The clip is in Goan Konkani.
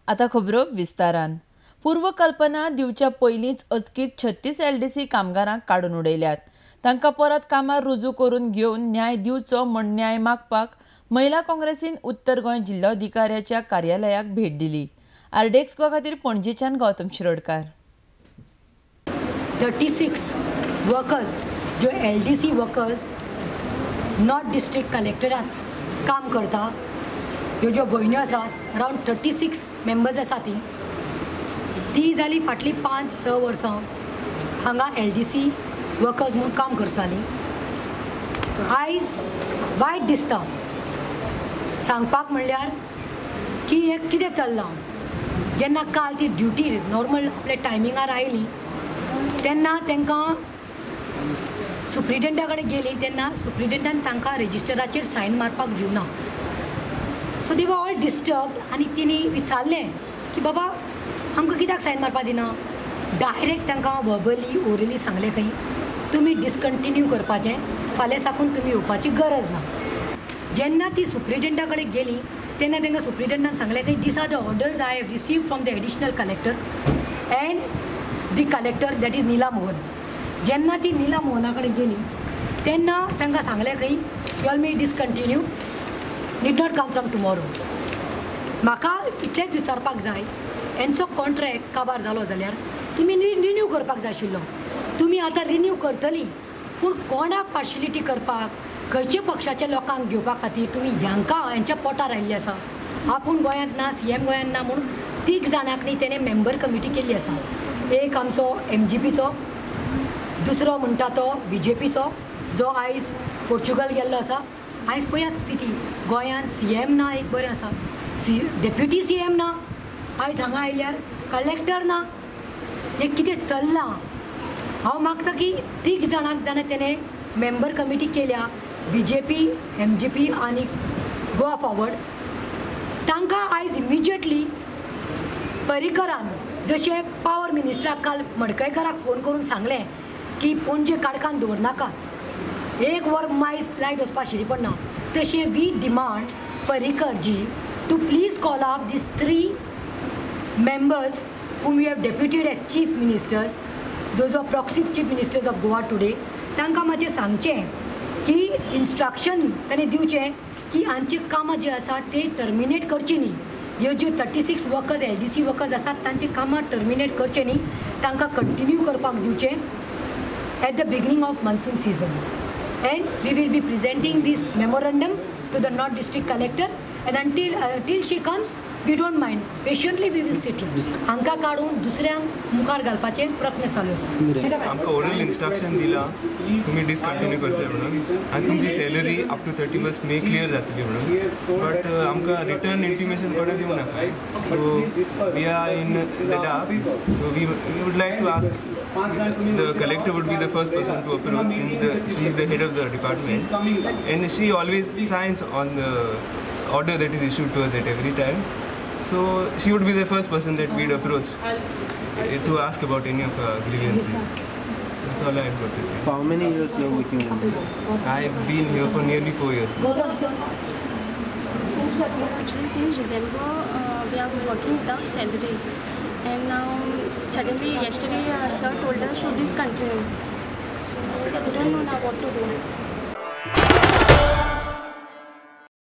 आतां खबरो विस्तारान. पूर्वकल्पना दिवच्या पयलींच अचकीत 36 एलडीसी कामगारांक काडून उडयल्यात. तांकां परत कामार रुजू करून घेवन न्याय दिवचो म्हूण न्याय मागपाक महिला काँग्रेसीन उत्तर गोंय जिल्लोधिकाऱ्याच्या कार्यालयाक भेट दिली. आरडीएक्स गोवा खातीर पणजेच्यान गौतम शिरोडकार. 36 वर्कर्स ज्यो एलडीसी वर्कर्स नॉर्थ डिस्ट्रिक्ट कलेक्टरान काम करता, ह्यो ज्यो भयण्यो आसात अरावंड 36 मेंबर्स आसा ती ती जाली फाटलीं 5-6 वर्सां हांगा एलडीसी वर्कर्स म्हूण काम करताली. आयज वायट दिसता सांगपाक म्हणल्यार की हें कितें चल्लां. जेन्ना काल ती ड्युटी नॉर्मल आपल्या टायमिंगार आयली तेन्ना तांकां सुप्रिटेंडा कडेन गेली तेन्ना सुप्रिटेंडान तांकां रजिस्टराचेर सायन मारपाक दिवना. So they were all disturb आनी तिणी विचारलें की बाबा आमकां कित्याक सायन मारपाक दिना. डायरेक्ट तांकां वर्बली ओरली सांगलें खंय तुमी डिसकंटिन्यू करपाचें, फाल्यां साकून तुमी येवपाची गरज ना. जेन्ना ती सुप्रिटेंडा कडेन गेली तेन्ना तांकां सुप्रिटेंडान सांगलें की these are the orders I have received from the additional collector and the collector that is Neela Mohan. जेन्ना ती नीला मोहना कडेन गेली तेन्ना तांकां सांगलें खंय you all may discontinue, need not come from tomorrow. म्हाका इतलेंच विचारपाक जाय, हेंचो कॉन्ट्रॅक्ट काबार जालो जाल्यार तुमी रिन्यू करपाक जाय आशिल्लो. तुमी आतां रिन्यू करतली पूण कोणाक पार्शिलिटी करपाक, खंयच्या पक्षाच्या लोकांक घेवपा खातीर तुमी ह्यांकां हेंच्या पोटार आयिल्ले आसा. आपूण गोंयांत ना, सीएम गोंयांत ना म्हूण 3 जाणांक न्ही तेणें मेंबर कमिटी केल्ली आसा. एक आमचो एमजीपीचो, दुसरो म्हणटा तो बीजेपीचो जो आयज पोर्चुगल गेल्लो आसा. आयज पळयात स्थिती, गोंयांत सीएम ना एक बरें आसा, डेप्युटी सीएम ना, आयज हांगा आयल्यार कलेक्टर ना. हें कितें चल्लां? हांव मागता की 3 जाणांक जाणा तेणें मेंबर कमिटी केल्या, बीजेपी, एमजीपी आनी गोवा फॉरवर्ड, तांकां आयज इमिजिएटली परिकरान जशें पावर मिनिस्टराक काल मडकयकाराक फोन करून सांगलें की पणजे काडकान दवरनाका, एक वर मायज लायट वचपाक शिरी पडना, तशें we demand Parrikar ji to please call up these 3 members whom we have deputed as chief ministers, those are proxy chief ministers of Goa today. तांकां मातशें सांगचें की इन्स्ट्रक्शन ताणें दिवचें की हांची कामां जी आसा ते टर्मिनेट करची न्ही. ह्यो ज्यो 36 वर्कर्स एलडीसी वर्कर्स आसात तांची कामां टर्मिनेट करचें न्ही, तांकां कंटिन्यू करपाक दिवचें at the beginning of monsoon season. And we will be presenting this memorandum to the North District Collector, and until till she comes we don't mind, patiently we will sit here. हांकां काडून दुसऱ्यांक मुखार घालपाचे प्रयत्न चालू आसा. आमकां ओरल इन्स्ट्रक्शन दिलां तुमी डिसकंटिन्यू करचें म्हणून आनी तुमची salary up to 31 May clear जातली म्हणून, बट आमकां रिटर्न इंटिमेशन कोणें दिवंक नाका. So we are in the dark. So we would like to ask the collector would be the first person to approach since she is the head of the department and she always signs on the order that is issued to us at every time. So she would be the first person that we'd approach to ask about any of our grievances. That's all I've got to say. For how many years you are working on it? I've been here for nearly 4 years now. Actually, since December we are working without salary, and now suddenly yesterday sir told us to discontinue. So we don't know now what to do.